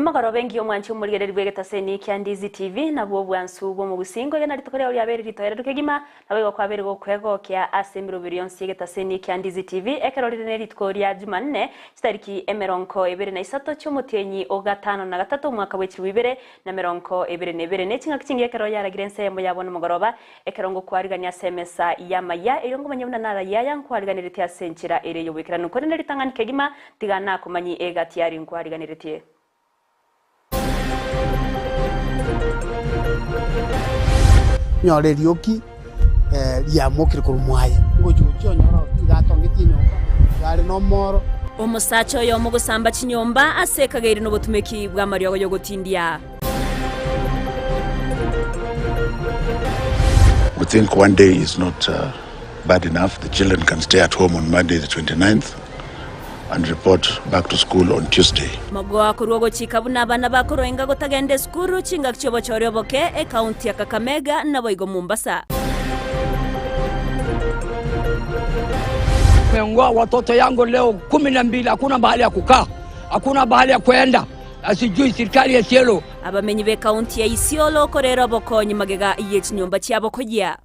Emogoroba engiya omwanchi omorigereria bw'egetaseni kia Ndizi TV nabwo obwansu bw'omogusii nkoigena rituko riao riabeire ritoereru kegima naboigo kwabeire gokwegokia ase emeroberi yonsi y'egetaseni kia Ndizi TV ekero rire ne rituko ria Jumanne chitariki emerongo ebere na isato chi'omotienyi o gatano na gatato omwaka bwe chilifu ibere na emerongo ebere na ebere ne chingaki chingiya ekero yaragire ense eyemo ya bono mogoroba Ekero ngokwarigania ase emesa y'amaya, erio ngomanye buna narayie aya nkwariganeretie ase enchera ere y'oboikeranu. Korende ritang'ani kegima, tiga nakomanyie egati aria nkwariganeretie. Nyora erioki riamokire korwa mwaye, ngochia gochia onyora iga atongetie enyomba, iga are nomoro. Omosacha oyomo gosamba chinyomba ase ekageire nobotumeki bw'amariogo y'ogotindia. We think one day is not uh, bad enough. The children can stay at home on Monday the 29th and report back to school on Tuesday. Mogoa korwa ogochika buna abana bakoroenga gotagenda esukuru chingaki chi'obochore oboke ekaunti ya Kakamega naboigo Mombasa. Nimeongoa watoto yangu leo 12, hakuna mahali ya kukaa, hakuna mahali ya kwenda. Sijui serikali ya Isiolo. Abamenyi b'ekaunti ya Isiolo korera obokonyi magega ye chinyomba chiabo koyia.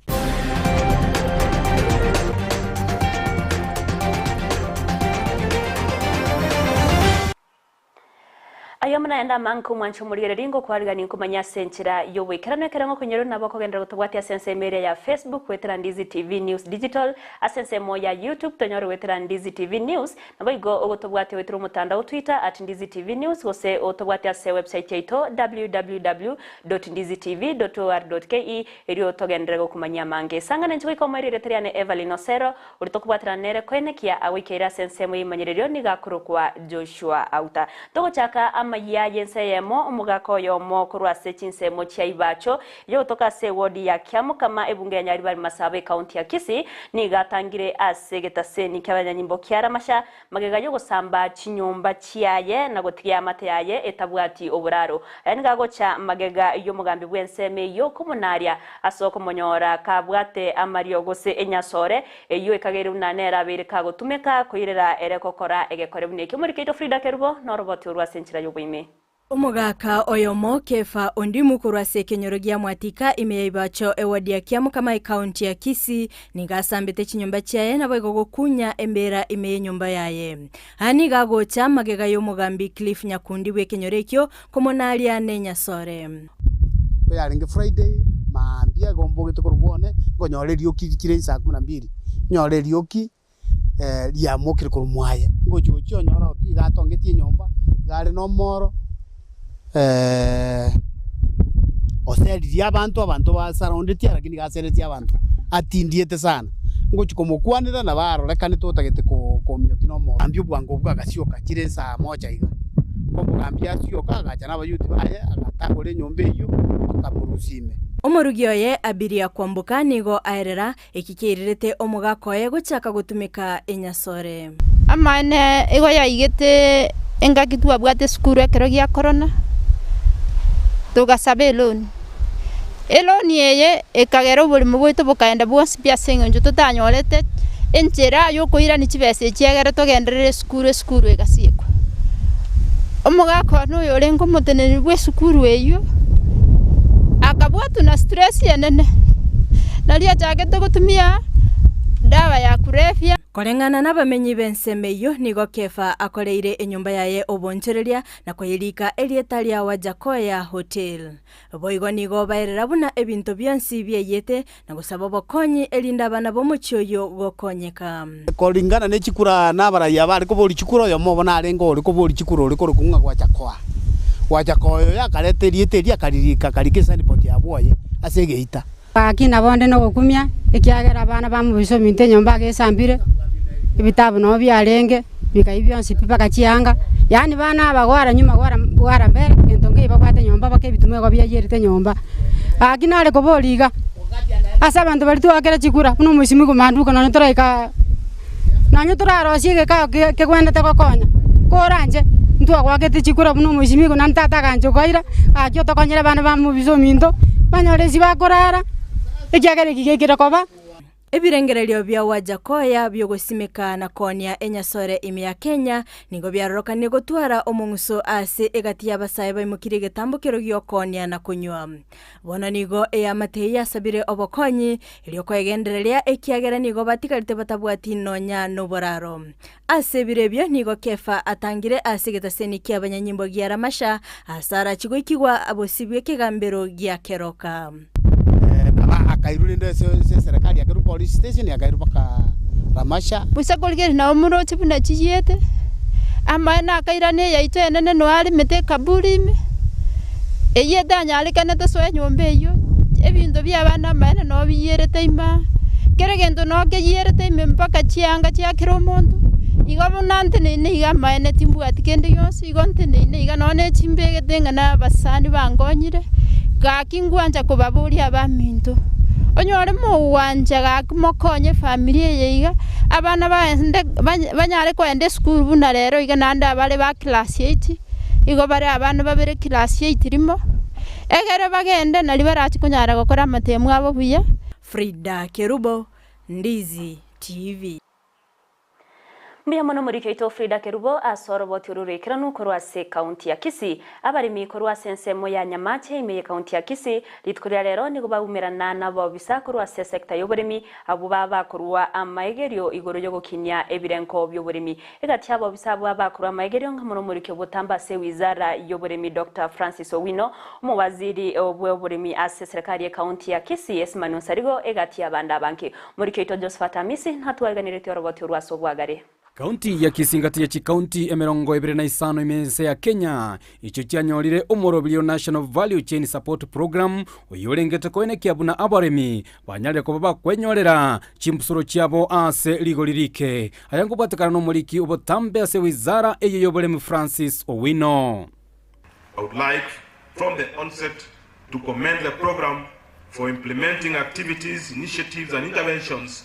Ayio amo naende amange omwanche omorigereria ngokwarigania nkomanya ase enchera y'oboikeranu ekero ngokonyorwa nabo okogenderera gotobwatia ase ensemo eria ya Facebook goetera Ndizi TV News Digital ase ensemo ya YouTube tonyore goetera Ndizi TV News Naboigo ogotobwatia goetera omotandao Twitter at Ndizi TV News gose otobwate ase website yaito www dot ndizi tv dot or dot ke erio togenderere gokomanyia amange. Sang'ana inche goika omoerio erieta riane Evelyn Osero, oria tokobwaterana nere koenekia agoikeire ase ensemo y'eimanyererio nigo akorokwa Joshua Auta. Togochaka amayia y'ense eyemo, omogaka oyomo korwa ase chinsemo chia Ibacho, Yogotoka ase ewodi ya Kiamokama, ebunge ya Nyaribari Masaba ekaunti ya Kisii, nigo atangire ase egetaseni ki'abanyanyimbo kia Ramasha magega y'ogosamba chinyomba chiaye na gotiga eamate yaye etabwati oboraro. Aya nigo agocha magega y'omogambi bw'ensemo eyio komonaria ase okomonyora kabwate amario gose enyasore eyio ekageire buna nere abeire kagotumeka koirera ere gokora egekore buna ekio. Omoriki oito Frida Kerubo noroboti orwo ase enchera y'oboime. Omogaka oyomo, Kefa Ondimu korwa ase ekenyoro gia Mwatika ime ya Ibacho eward ya Kiamokama ecounty ya Kisii nigo asambete chinyomba chiaye naboigo gokunya embera ime yenyomba yaye. Aya nigo agocha magega y'omogambi Cliff Nyakundi bw'ekenyoro ekio komonaria nenyasore. Yarenge Friday maambia igo mbogete korwa bwane, nkonyora erioki chire saa kumi na mbili, nyore erioki riamokire korwa mwaye, ngochia gochia onyore ot iga atongetie enyomba, iga are na omoro, oseririe abanto, abanto basaroundetie lakini iga aseretie abanto, atindiete sana. Ngochia komokwanera nabo arorekanete otagete ko kominyokia na omoro. Mambia obwango obwo agasioka chire saa moja iga, omogambi asioka agacha na abayuti baye agatagora enyomba eyio, bakamorusia ime. Omorugi oye Abiria Kwamboka nigo aerera Eki kiairerete omogaka oye gochaka gotumeka enyasore. Amaene igo yaigete engaki twabwate esukuru ekero gia korona, togasaba eloni. Eloni eye ekagera oborimo bwaito bokaenda bwonsi pi ase eng'encho totanyorete enchera ya okoirania chibesa echi egere togenderere esukuru, esukuru egasiekwa. Omogaka one oyo orenge omoteneneri bwa esukuru eywo, akabwatwa na stress enene, nario achagete gotumia dawa ya kulevya. Koreng'ana nabamenyi b'ensemo eyio, nigo Kefa akoreire enyomba yaye obonchoreria na koyerika erieta ria Wajakoya Hotel. Boigo nigo baerera buna ebinto bionsi biaiyete na gosaba obokonyi erinde abana b'omochie oyio gokonyeka. Koringana ne chikura nabarayia abare koboria chikura, oyomo obo narenge ore koboria chikura ore korokwa ng'a Gwachakoa. Gwachakoa oyo yakareta erieta erio akaririka akarika esaniboti ya bwoye ase egeita. Gaki nabo onde nogokumia, ekiagera abana bamobisa ominto enyomba agesambire, ebitabu nabo biarenge, bikai bionsi pi mpaka chianga, yaani bana aba gwara nyuma gwara gwara mbere, gento nkeiyo babwate nyomba mpaka ebituma igo biayerete nyomba. Gaki nare koboria iga, ase abanto baria twakera chikura, buna omosimi komanduka nonye toraika nonye torarosie egekao ke kegwenerete gokonya, koranche ntwagoakete chikura buna omosimi igo naende tata agancha okoira, gaki otokonyere abana ba mobisa ominto, banyore ase bakorara, ekiagera eki gekire koba. Ebirengererio bia Wajackoyah bi'ogosimeka na koonia enyasore ime ya Kenya nigo biarorokanire gotwara omong'uso ase egati y'abasae baimokirie egetambo kero gi'okoonia na konywa. Bono nigo eamate eye yasabire obokonyi erio koegendereria ekiagera nigo batigarete batabwati nonya noboraro. Ase ebiro ebio nigo Kefa atangire ase egetaseni ki'abanyanyimbo gia Ramasha, aase arachie goikigwa bosibwe ekegambero gia keroka. Nabo akairwa rende ase ase eserekari akairwa police station akairwa mpaka Ramasha. Bosa korigereria nabo moroche buna chiyiete, amaene akairana eyaito enene noe aremete ekaburi ime, eyio etanyarekanete soa enyomba eyio, ebinto bia abana amaene noo biyierete ime aa, kera egento noo keyierete ime mpaka chianga chia kera omonto, igo buna nteneine iga amaene timbwati kende gionsi, igo nteneine iga nonye na echimbegete ng'a na abasani bankonyire, gaki ngwancha kobaboria abaminto, onyore mogwancha gaki mokonye efamiri eye iga, abana baende banyare kogenda esukuru buna rero iga naende abare ba class eight, igo bare abana babere class eight rimo, egere bagende nario barachi konyara gokora amatemu abo buya. Frida Kerubo, Ndizi TV. Mbuya mono omoriki oito Frida Kerubo ase oroboti oru roikeranu korwa ase ekaunti ya Kisii. Abaremi korwa ase ensemo ya Nyamache ime y'ekaunti ya Kisii rituko ria rero nigo baumerana nabobisa korwa ase esecta y'oboremi abwo babakorwa amaegerio igoro y'ogokinia ebirenko bi'oboremi. Egati y'abobisa abwo abakorwa amaegerio ng'a mono omoriki obotambe ase ewizara y'oboremi Doctor Francis Owino, omowaziri bw'oboremi ase eserekari y'ekaunti ya Kisii Esimani Onsarigo egati y'abande abange. Omoriki oito Josephat Amisi natwaiganeretie oroboti orwo ase obwagare. Kaunti ya Kisii ngati ye chikaunti 25 ime ense ya Kenya echio chianyorire omoroberio National Value Chain Support Program oyio orengete koenekia buna abaremi banyarire koba bakwenyorera chimbusuro chiabo ase rigori rike. Aya nkobwatekana nomoriki obotambe ase wizara eyio yoboremi Francis Owino. I would like from the onset to commend the program for implementing activities, initiatives and interventions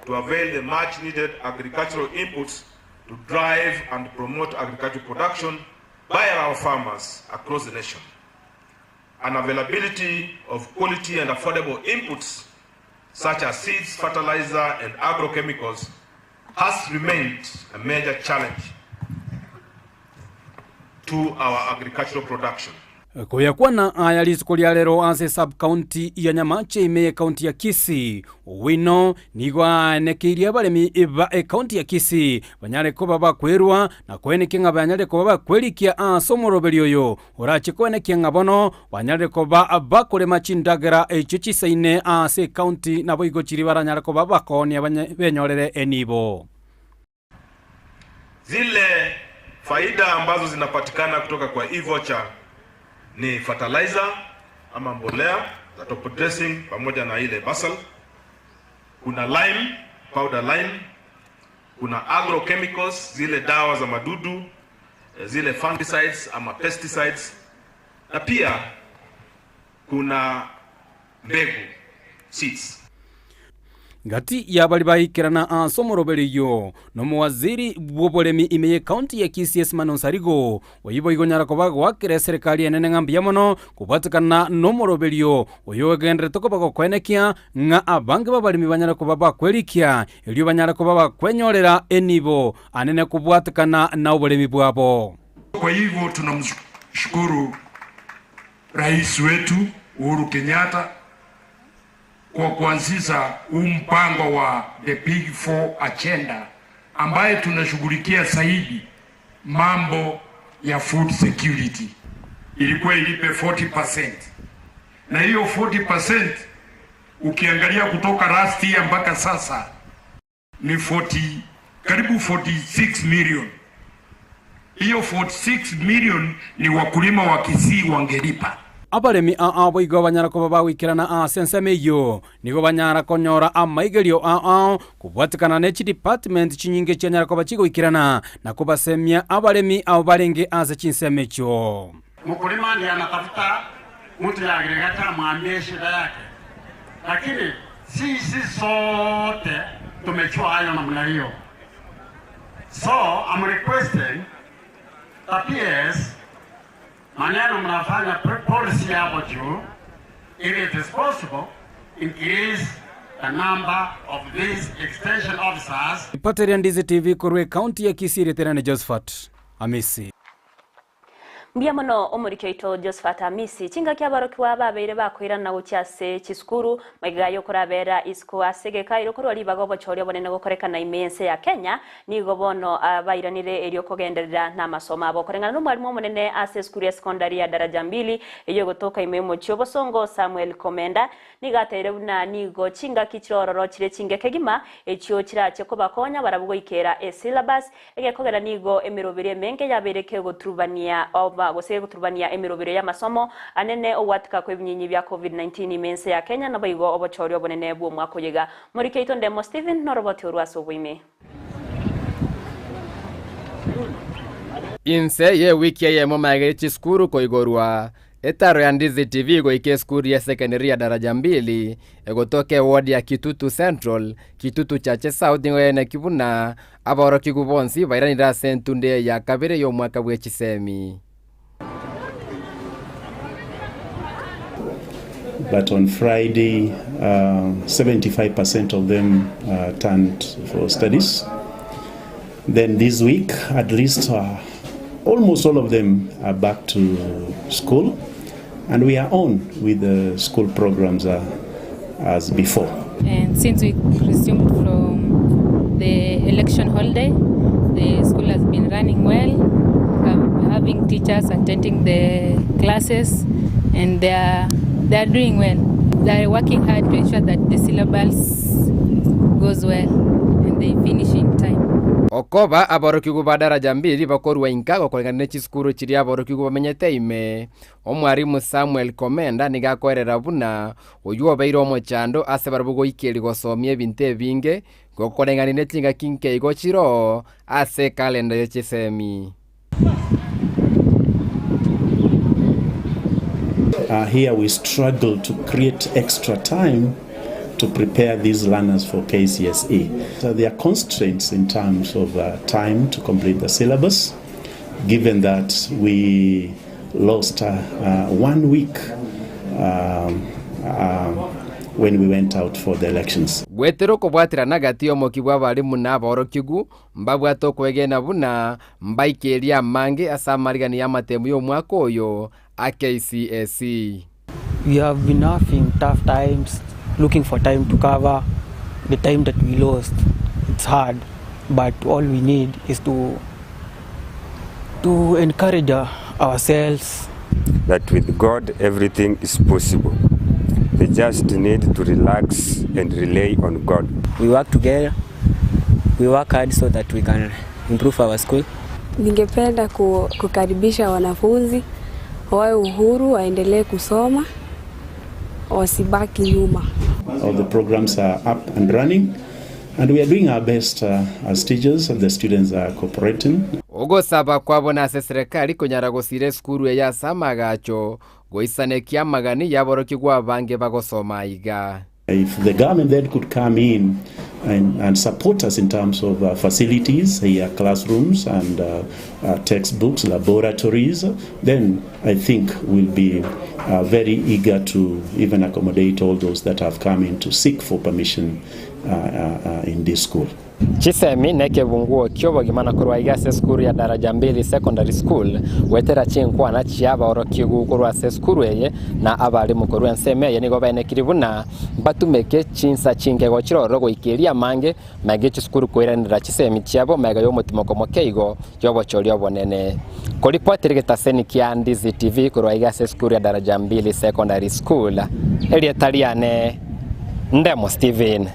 to avail the much needed agricultural inputs to drive and promote agricultural production by our farmers across the nation. An availability of quality and affordable inputs such as seeds, fertilizer and agrochemicals has remained a major challenge to our agricultural production. Koyakwana aya rituko ria rero ase sub-county ya Nyamache ime y'ecounty ya Kisii, Owino nigo aanekeirie abaremi ba ecounty ya Kisii banyare koba bakwerwa na koenekia ng'a banyare koba bakwerikia ase omoroberi oyo orache koenekia ng'a bono banyarire koba bakorema chindagera echio chisaine ase ecounty naboigo chiria baranyare koba bakoonia benyorere enibo. Zile faida ambazo zinapatikana kutoka kwa e-voucher ni fertilizer ama mbolea za top dressing pamoja na ile basal. Kuna lime, powder lime, kuna agrochemicals, zile dawa za madudu, zile fungicides ama pesticides, na pia kuna mbegu seeds. Gati y'abaria baikerana ase omoroberi oyio nomowaziri bw'oboremi ime y'ecounty ya Kisii Esmane Onsarigo, oyio boigo onyara koba goakera eserekari enene ng'a mbuya mono kobwatekana nomoroberio oyo ogendererete koba gokoenekia ng'a abange b'abaremi banyare koba bakwerikia erio banyare koba bakwenyorera enibo anene kobwatekana na oboremi bwabo. Kwa hivyo tunamshukuru Rais wetu Uhuru Kenyatta kwa kuanzisha huu mpango wa the Big Four Agenda ambaye tunashughulikia zaidi mambo ya food security. Ilikuwa ilipe 40%, na hiyo 40% ukiangalia kutoka last year mpaka sasa ni 40, karibu 46 million. Hiyo 46 million ni wakulima wa Kisii wangelipa. Abaremi aa boigo banyara koba bagoikerana ase ensemo eyio, nigo banyara konyora amaigerio ao kobwatekana ne chidepartment chinyinge chianyara koba chigoikerana na kobasemia abaremi abo barenge ase chinsemo echio. Mkulima ndiye anatafuta mtu ya agriculture amwambie shida yake, lakini sisi sote tumechua hayo namna hiyo. So I'm requesting the PS maneno mnafanya policy hapo juu, if it is possible increase the number of these extension officers. Ripoti ria Ndizi TV korwa ecounty ya Kisii erietera ne Josephat Amisi. Mbuya mono omoriki oito Josephat Amisi. Chingaki abarokigwa babeire bakoirana gochia ase chisukuru, magega y'okorabera isiko ase egekairo korwa ribaga obochori obonene gokorekana ime y'ense ya Kenya, nigo bono bairanire erio kogenderera namasomo abo. Koreng'ana nomwalimu omonene ase esukuru ya sekondari ya Daraja Mbili eyio egotoka ime y'omochie obosongo Samuel Komenda, Nigo ateire buna nigo chingaki chirororo chire chinge kegima, echio chirache kobakonya barabwo goikera esyllabus, egekogera nigo emeroberi emenge yabeire kegoturubania oba gose gegoturubania emeroberio y'amasomo anene ogwatika kw'ebinyinyi bia Covid-19 ime ense ya Kenya naboigo obochori obonene bw'omwaka oyo iga. Morike oito Ndemo Stephen noroboti orwo ase oboime. Inse y'ewiki eyemo magega ye chisukuru koigorwa, Etaro ya Ndizi TV goika esukuru ya secondary ya Daraja Mbili egotoka eward ya Kitutu Central, Kitutu Chache South nigo yaeneki buna aborokigwa bonsi bairanire ase entunde eye ya kabere y'omwaka bwe chisemi. But on Friday, 75% of them turned for studies. Then this week, at least almost all of them are back to school, and we are on with the school programs as before. And since we resumed from the election holiday, the school has been running well, having teachers attending the classes, and they are, they are doing well. They are working hard to ensure that the syllabus goes well and they finish in time. Okoba aborokigwa ba daraja mbili bakorua inka gokoreng'ana ne chisukuru chiria aborokigwa bamenyete ime, Omwarimu Samuel Komenda nigo akoerera buna oyio obeire omochando ase barabwo goikeria gosomia ebinto ebinge gokoreng'ania ne chingaki nkeigo chiroo ase ekalenda ye chisemi. Here we struggle to create extra time to prepare these learners for KCSE. So there are constraints in terms of time to complete the syllabus, given that we lost one week when we went out for the elections. Goetera okobwaterana gati y'omokia bw'abalimu na aborokigwa, mbabwate okwegena buna mbaikerie amange ase amarigani y'amatemu y'omwaka oyo a KCSE. We have been having tough times looking for time to cover the time that we lost. It's hard, but all we need is to to encourage ourselves. That with God everything is possible. They just need to relax and rely on God. We work together, we work hard so that we can improve our school. Ningependa kukaribisha wanafunzi wawe uhuru, waendelee kusoma, wasibaki nyuma. All the programs are up and running and we are doing our best as teachers and the students are cooperating. Ogosaba kwabo nase eserekari konyara gosira esukuru eye ase amagacho, goisanekia amagani y'aborokigwa abange bagosoma aiga. If the government then could come in and, and support us in terms of facilities, here classrooms and textbooks, laboratories, then I think we'll be very eager to even accommodate all those that have come in to seek for permission in this school. Chisemi nekebunguo ki'obogima na korwa iga ase esukuru ya Daraja Mbili Secondary School goetera chinkwana chi'abaorokigwa korwa ase esukuru eye na abalimu korwa ensemo eye nigo baenekirie buna mbatumeke chinsa chinkego chiroro goika eria amange maiga echisukuru koiranera chisemi chiabo maiga y'omotimoko mokeigo y'obochori obonene. Koripotera egetaseni kia Ndizi TV korwa iga ase esukuru ya Daraja Mbili Secondary School, erieta riane Ndemo Stephen.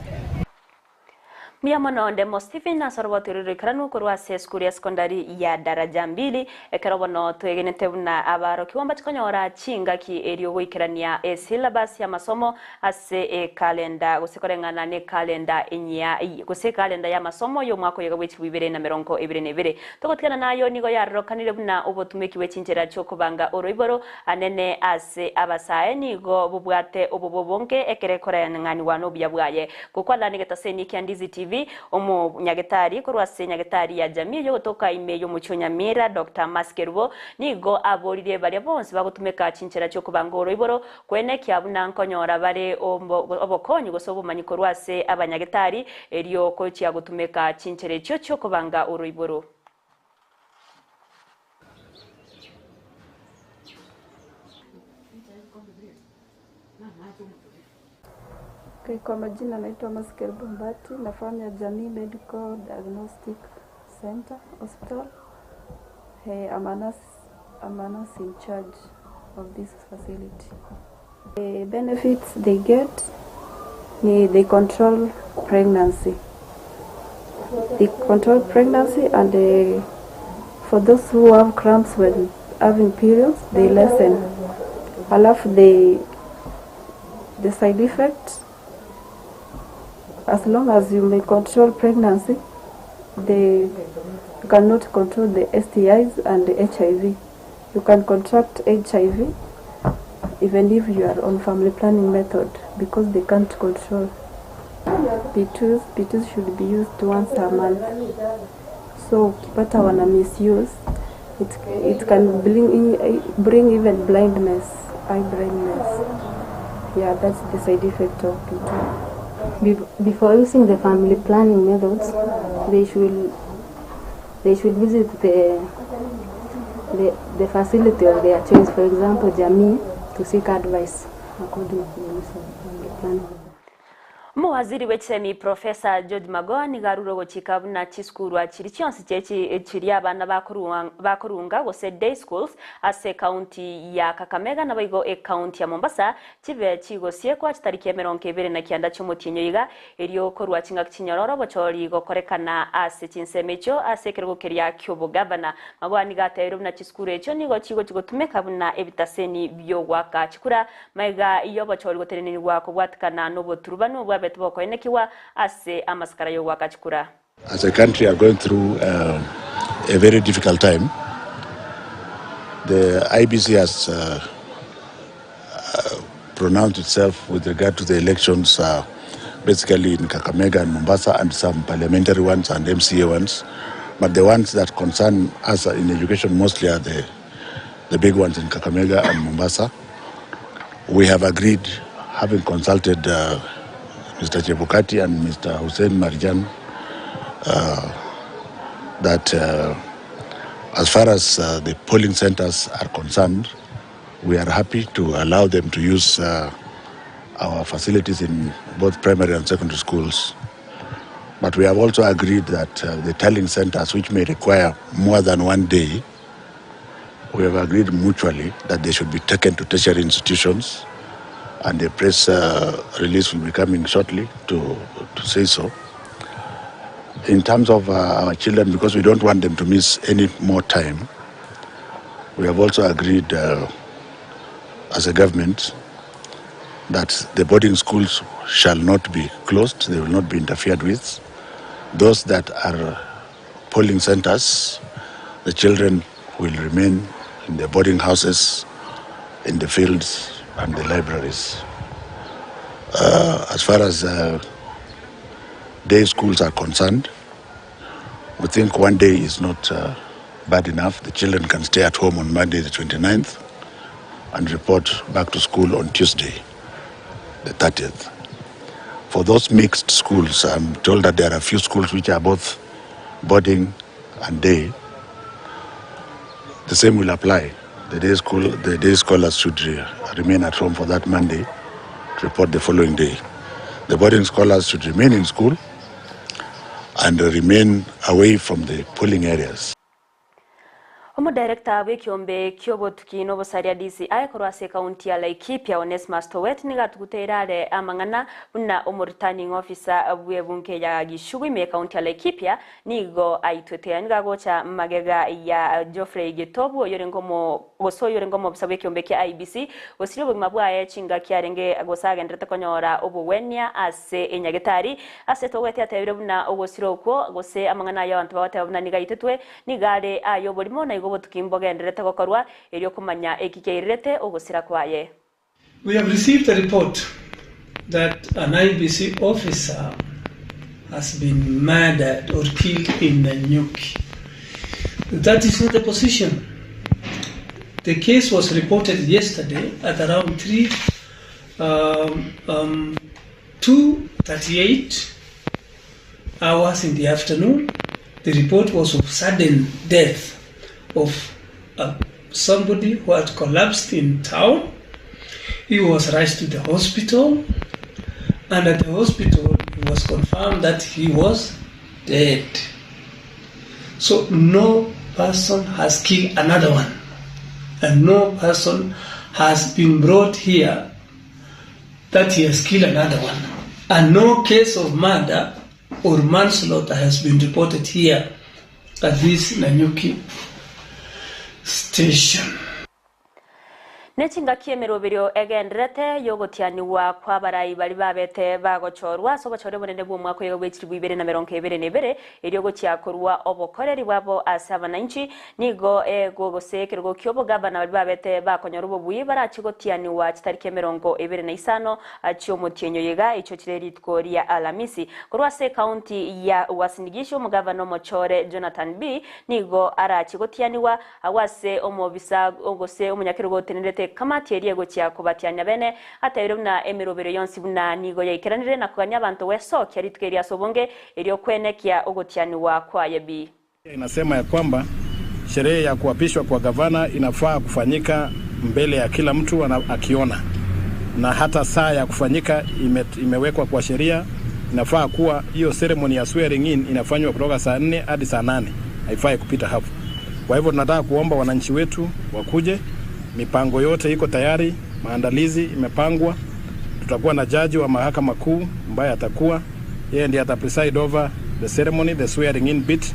Mbuya mono Ndemo Stephen ase oroboti ore roikeranu korwa ase esukuru ya sekondari ya Daraja Mbili, ekero bono twegenete buna abarokigwa mbache konyora chingaki erio goikerania esyllabus y'amasomo ase ekalenda gose koreng'ana nekalenda enyia gose ekalenda y'amasomo y'omwaka oyoga bwe 2022. Togotigana nayo nigo yarorekanire buna obotumeki bwe chinchera chi'okobanga oroiboro anene ase abasae nigo bobwate obobe obonge ekero ekoreng'anigwa nobuya bwaye. Gokwana negetaseni kia Ndizi TV. TV, omonyagetari korwa ase nyagetari ya Jamii eyogotoka ime y'omochie o Nyamira, Doctor Mercy Kerubo, nigo aboririe baria bonsi bagotumeka chinchera chi'okobanga oroiboro kwenekia buna nkonyora bare obokonyi gose obomanyi korwa ase abanyagetari erio gochia gotumeka chinchera echio chi'okobanga oroiboro. Okay, kwa majina naitwa Mercy Kerubo Mbati, nafanya Jamii Medical Diagnostic Center Hospital. Hey, I'm a nurse, I'm a nurse in charge of this facility. The benefits they get, ni they control pregnancy. They control pregnancy and for those who have cramps when having periods, they lessen. Alafu the side effect, as long as you may control pregnancy, you cannot control the STIs and the HIV. You can contract HIV even if you are on family planning method because they can't control. P2s, P2s should be used once a month. So ukipata wana misuse, it can bring even blindness, eye blindness. Yeah, that's the side effect of P2. Before using the family planning methods, they should visit the facility of their choice, for example, Jamii, to seek advice according to the use of family planning. Omowaziri bw'echisemi Professor George Magoha nigo arure ogochika buna chisukuru achiri chionsi chechi chiri abana bakorunga gose day schools ase ekaunti ya Kakamega naboigo ekaunti ya Mombasa chibe chigosiekwa chitariki 29 chi'omotienyi iga erio korwa chingaki chinyororo obochori gokorekana ase chinsemo echio ase ekerogo keria ki'obogavana. Magoha nigo atebirie buna chisukuru echio nigo chigochi gotumeka buna ebitaseni bi'ogwaka chikura maiga y'obochori gotenenigwa kobwatikana n'oboturubanu bwabete bokoenekiwa ase amasikara y'ogwaka chikura. As a country are going through a very difficult time. The IEBC has pronounced itself with regard to the elections, basically in Kakamega and Mombasa and some parliamentary ones and MCA ones. But the ones that concern us in education mostly are the big ones in Kakamega and Mombasa. We have agreed, having consulted Mr. Chebukati and Mr. Hussein Marjan, that as far as the polling centers are concerned, we are happy to allow them to use our facilities in both primary and secondary schools. But we have also agreed that the tallying centers, which may require more than one day, we have agreed mutually that they should be taken to tertiary institutions, and the press release will be coming shortly to say so. In terms of our children, because we don't want them to miss any more time, we have also agreed as a government that the boarding schools shall not be closed, they will not be interfered with. Those that are polling centers, the children will remain in the boarding houses, in the fields and the libraries. As far as day schools are concerned, we think one day is not bad enough. The children can stay at home on Monday the 29th and report back to school on Tuesday the 30th. For those mixed schools, I'm told that there are a few schools which are both boarding and day. The same will apply. The day scholars should remain at home for that Monday to report the following day. The boarding scholars should remain in school and remain away from the polling areas. Omodirector bw'ekiombe ki'obotuki n'obosaria DCI korwa ase ekaunti ya Laikipia Onesmus Towet nigo atuguteire are amang'ana buna omoreturning officer bw'ebunge ya Gichugu ime ekaunti ya Laikipia nigo aitwete nigo agocha magega ya Geoffrey Gitobu oyorenge omo gose oyorenge omobisa bw'ekiombe kia IEBC gosiria obogima bwaye chingaki arenge gose agenderete konyora obogwenia ase enyagetari ase Towet atebire buna ogosira okwo gose amang'ana ayo abanto bagoteba buna nigo aitetwe nigo are ayo oborimo na igo obotuki mbogenderete gokorwa erio komanya eki kiairerete ogosira kwaye. We have received a report that an IEBC officer has been murdered or killed in Nanyuki. That is not the position. The case was reported yesterday at around 3 um, um, 2:38 hours in the afternoon. The report was of sudden death of uh, somebody who had collapsed in town. He was rushed to the hospital, and at the hospital, it was confirmed that he was dead. So no person has killed another one, and no person has been brought here that he has killed another one. And no case of murder or manslaughter has been reported here at this Nanyuki station. Nechingaki emeroberio egendererete y'ogotianigwa kw'abarai baria babete bagochorwa ase obochore obonene bw'omwaka oyogo bwe chilifu ibere na emerongo ebere na ebere, erio gochia korua obokoreri bwabo ase abananchi. Nigo gose ekerogo ki'obogavana baria babete bakonyora obobui barachie gotianigwa chitariki emerongo ebere na isano chi'omotienyi oyo iga, echio chire rituko ria Alamisi. Korwa ase ekaunti ya Uasin Gishu omogavana omochore Jonathan Bii nigo arachie gotianigwa Agwo ase omobisa gose omonyakerogo otenenerete ekamati eria egochia kobatiania bene, atebirie buna emerobero yonsi buna nigo yaikeranire na kogania abanto gwesokia rituko eri ase obonge, erio kwenekia ogotianigwa kwaye bi. Inasema ya kwamba sherehe ya kuapishwa kwa gavana inafaa kufanyika mbele ya kila mtu akiona, na hata saa ya kufanyika ime, imewekwa kwa sheria. Inafaa kuwa hiyo ceremony ya swearing in inafanywa kutoka saa 4 hadi saa 8, haifai kupita hapo. Kwa hivyo tunataka kuomba wananchi wetu wakuje, mipango yote iko tayari, maandalizi imepangwa. Tutakuwa na jaji wa mahakama kuu ambaye atakuwa yeye ndiye ata preside over the ceremony, the swearing in bit,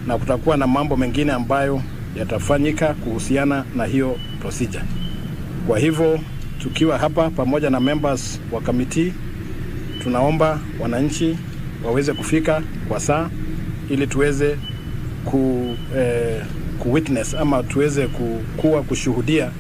na kutakuwa na mambo mengine ambayo yatafanyika kuhusiana na hiyo procedure. Kwa hivyo tukiwa hapa pamoja na members wa committee, tunaomba wananchi waweze kufika kwa saa ili tuweze ku, eh, ku witness ama tuweze kuwa kushuhudia.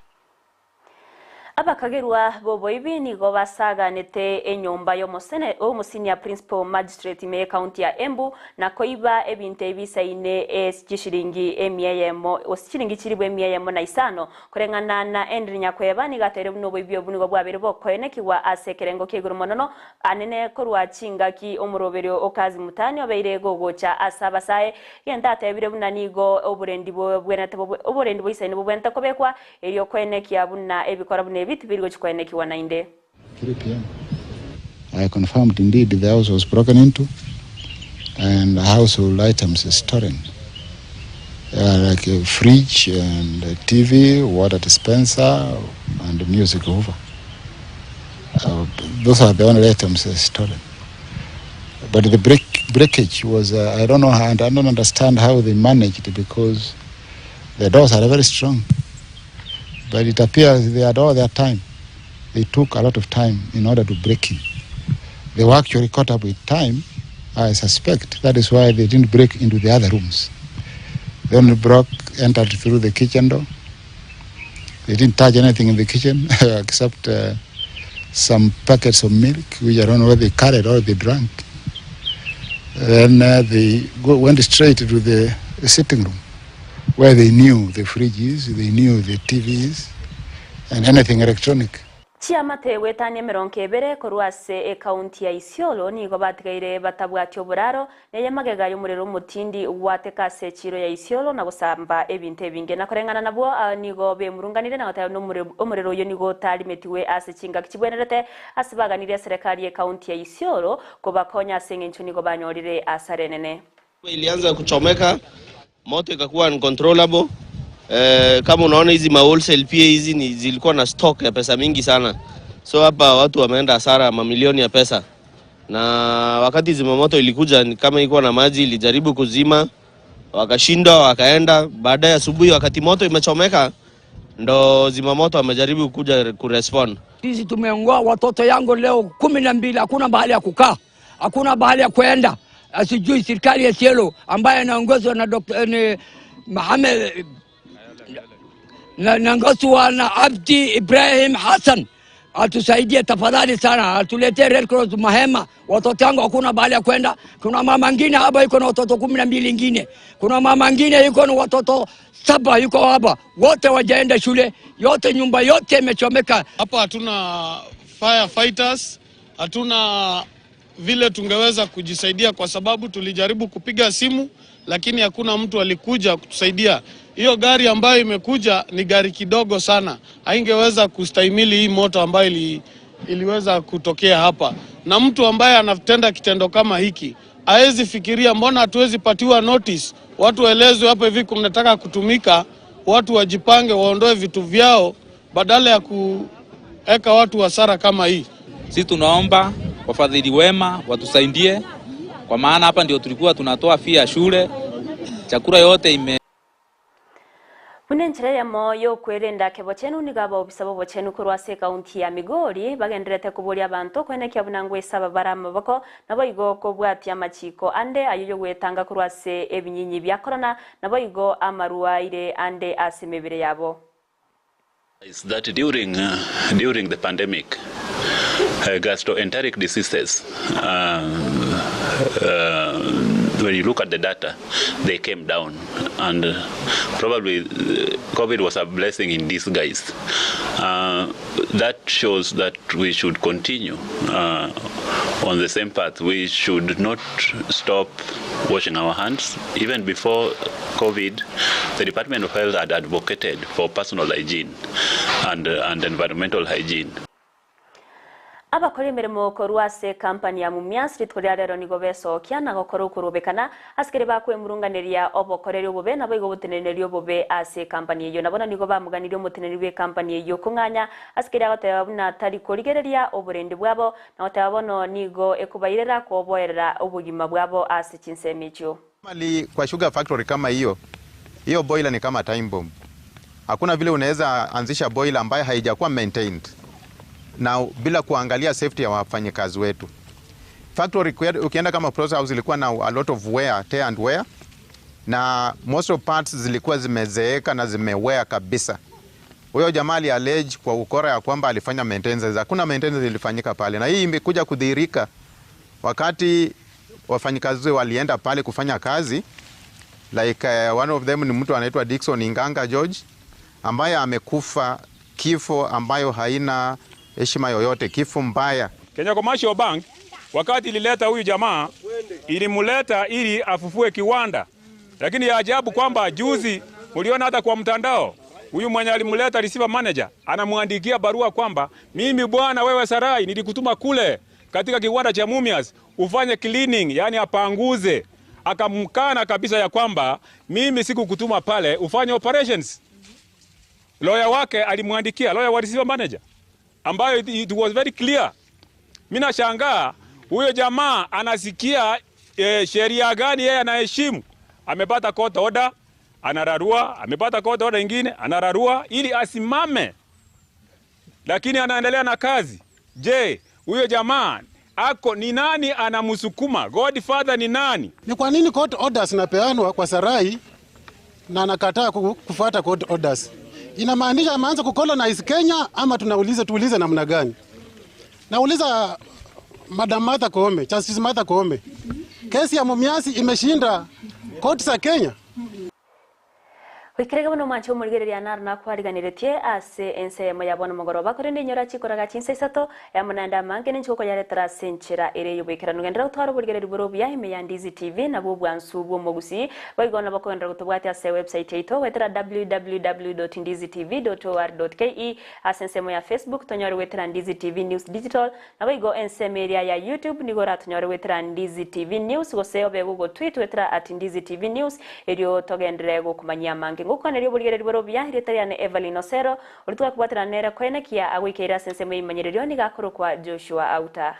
Abakagerwa b'oboibi nigo basaganete enyomba y'omosene omosenior principal magistrate ime y'ecounty ya Embu na koiba ebinto ebisaine chishilingi emia eyemo gose chilingi chilifu emia eyemo na isano. Koreng'ana na Henry Nyakweba nigo ateire buna oboibi obwo nigo bwabeire bokoenekigwa ase ekerengo kia igoro monono anene korwa chingaki omoroberio o Kazi Mutaani obeire gogocha ase abasae. Gento atebire buna nigo oborendi bobwenerete oborendi boisaine bobwenerete kobekwa erio koenekia buna ebikora buna ebi tibiri gochia koenekigwa naende. 3 pm. I confirmed indeed the house was broken into and household items stolen uh, like a fridge and a TV, water dispenser and music hoover. Those are the only items stolen. But the breakage was, I don't know, and I don't understand how they managed it because the doors are very strong. But it appears they had all their time. They took a lot of time in order to break in. They were actually caught up with time, I suspect. That is why they didn't break into the other rooms. They only broke, entered through the kitchen door. They didn't touch anything in the kitchen except some packets of milk, which I don't know whether they carried or they drank. Then they went straight to the sitting room, where they knew the fridge is, they knew the TVs, and anything electronic. Chiamate goetania emerongo ebere korwa ase ecounty ya Isiolo nigo batigaire batabwati oboraro, neye magega y'omorero omotindi gwateka ase echiro ya Isiolo na gosamba ebinto ebinge. Na koreng'ana nabwo nigo bemurunganire na goteba buna omorero oyio nigo otarimetigwe ase chingaki chibwenerete ase baganirie eserekari y'ecounty ya Isiolo kobakonya ase eng'encho nigo banyorire asara enene. Ilianza kuchomeka, moto ikakuwa uncontrollable. Kama unaona hizi ma wholesale pia hizi ni zilikuwa na stock ya pesa mingi sana, so hapa watu wameenda hasara mamilioni ya pesa. Na wakati zimamoto ilikuja ni kama ilikuwa na maji, ilijaribu kuzima wakashindwa, wakaenda. Baadaye asubuhi wakati moto imechomeka, ndo zimamoto wamejaribu kuja kurespond. Sisi tumeongoa watoto yangu leo 12, hakuna mahali ya kukaa, hakuna mahali ya kwenda. Sijui serikali ya Isiolo ambayo inaongozwa na Dr. ni Mohamed na naongozwa na Abdi Ibrahim Hassan, atusaidie tafadhali sana, atuletee Red Cross mahema. Watoto wangu hakuna bahali ya kwenda. Kuna mama ngine hapa yuko na watoto 12 ingine, kuna mama ngine yuko na watoto saba yuko hapa, wote wajaenda shule, yote nyumba yote imechomeka. Hapa hatuna firefighters, hatuna vile tungeweza kujisaidia kwa sababu tulijaribu kupiga simu lakini hakuna mtu alikuja kutusaidia. Hiyo gari ambayo imekuja ni gari kidogo sana, haingeweza kustahimili hii moto ambayo iliweza kutokea hapa. Na mtu ambaye anatenda kitendo kama hiki hawezi fikiria, mbona hatuwezi patiwa notice, watu waelezwe hapa hivi kunataka kutumika, watu wajipange, waondoe vitu vyao badala ya kuweka watu hasara kama hii. Sisi tunaomba wafadhili wema watusaidie, kwa maana hapa ndio tulikuwa tunatoa fee ya shule, chakula yote ime Buna enchera eyemo y'okwerenda kebochenu nigo abaobisa b'obochenu korwa ase ekaunti ya Migori bagendererete koboria abanto koenekia buna ngoesaba bare amaboko naboigo kobwatia amachiko ande ayio y'ogwetanga korwa ase ebinyinyi bia korona naboigo amarwaire ande ase emebere yabo. Is that during the pandemic, gastroenteric diseases, when you look at the data, they came down, and probably COVID was a blessing in disguise. That shows that we should continue on the same path. We should not stop washing our hands. Even before COVID, the Department of Health had advocated for personal hygiene and environmental hygiene. Abakora emeremo korwa ase company ya Mumias rituko ria rero nigo besokia na gokora okorobekana asikere bakwemurunganeria obokoreri obobe nabo igo oboteneneria obobe ase company eyo nabo nigo bamuganirie omoteneneri bwe company eyo kong'anya asikere agoteba buna tari korigereria oborendi bwabo na goteba bono nigo ekobairera koboerera obogima bwabo ase chinsemo echio. Mali kwa sugar factory kama hiyo, hiyo boiler ni kama time bomb. Hakuna vile unaweza anzisha boiler ambayo haijakuwa maintained na bila kuangalia safety ya wafanyikazi wetu. Factory ukienda kama process house ilikuwa na a lot of wear, tear and wear, na most of parts zilikuwa zimezeeka na zimewear kabisa. Huyo jamaa ali allege kwa ukora ya kwamba alifanya maintenance. Hakuna maintenance ilifanyika pale, na hii imekuja kudhihirika wakati wafanyikazi walienda pale kufanya kazi like one of them ni mtu anaitwa Dickson Inganga George ambaye amekufa kifo ambayo haina heshima yoyote, kifo mbaya. Kenya Commercial Bank wakati ilileta huyu jamaa ilimuleta ili afufue kiwanda, lakini ya ajabu kwamba juzi mliona hata kwa mtandao huyu mwenye alimleta receiver manager anamwandikia barua kwamba mimi bwana, wewe Sarai, nilikutuma kule katika kiwanda cha Mumias ufanye cleaning, yani apanguze. Akamkana kabisa ya kwamba mimi sikukutuma pale ufanye operations. Lawyer wake alimwandikia, lawyer wa receiver manager, ambayo it was very clear. Mimi nashangaa huyo jamaa anasikia sheria gani yeye anaheshimu? Amepata court order anararua, amepata court order ingine anararua ili asimame, lakini anaendelea na kazi. Je, huyo jamaa ako ni nani anamsukuma? Godfather ni nani? Ni kwa nini court orders zinapeanwa kwa Sarai na anakataa kufuata court orders? Inamaanisha ameanza kucolonize Kenya ama tunauliza tuulize namna gani? Nauliza Madam Martha Koome, Justice Martha Koome. Kesi ya Mumias imeshinda court za Kenya. Gwikirega bono mwancho omorigereria naro nakwariganiretie ase ensemo ya bono mogoroba korende inyora chikoraga chinsa isato ya munanda amange ninchiko yaretera ase enchera ere yoboikeranu gendera gotwara oborigereri boro buya ime ya Ndizi TV nabwo bwansu bw'omogusi boigo bakogendera gotobwatia ase website yaito gwetera www.ndizitv.or.ke ase ensemo ya Facebook tonyore gwetera Ndizi TV News Digital nabo igo ensemo eria ya YouTube nigo oratonyore gwetera Ndizi TV News gose obe gogotweet gwetera at Ndizi TV News erio togendere gokumanyia amange ngokwaneria oborigereri boro buya rieta riane Evelyn Osero ori twakobwatera nere koenekia agoikeire ase ensemo ya imanyererio niga akorokwa Joshua Auta.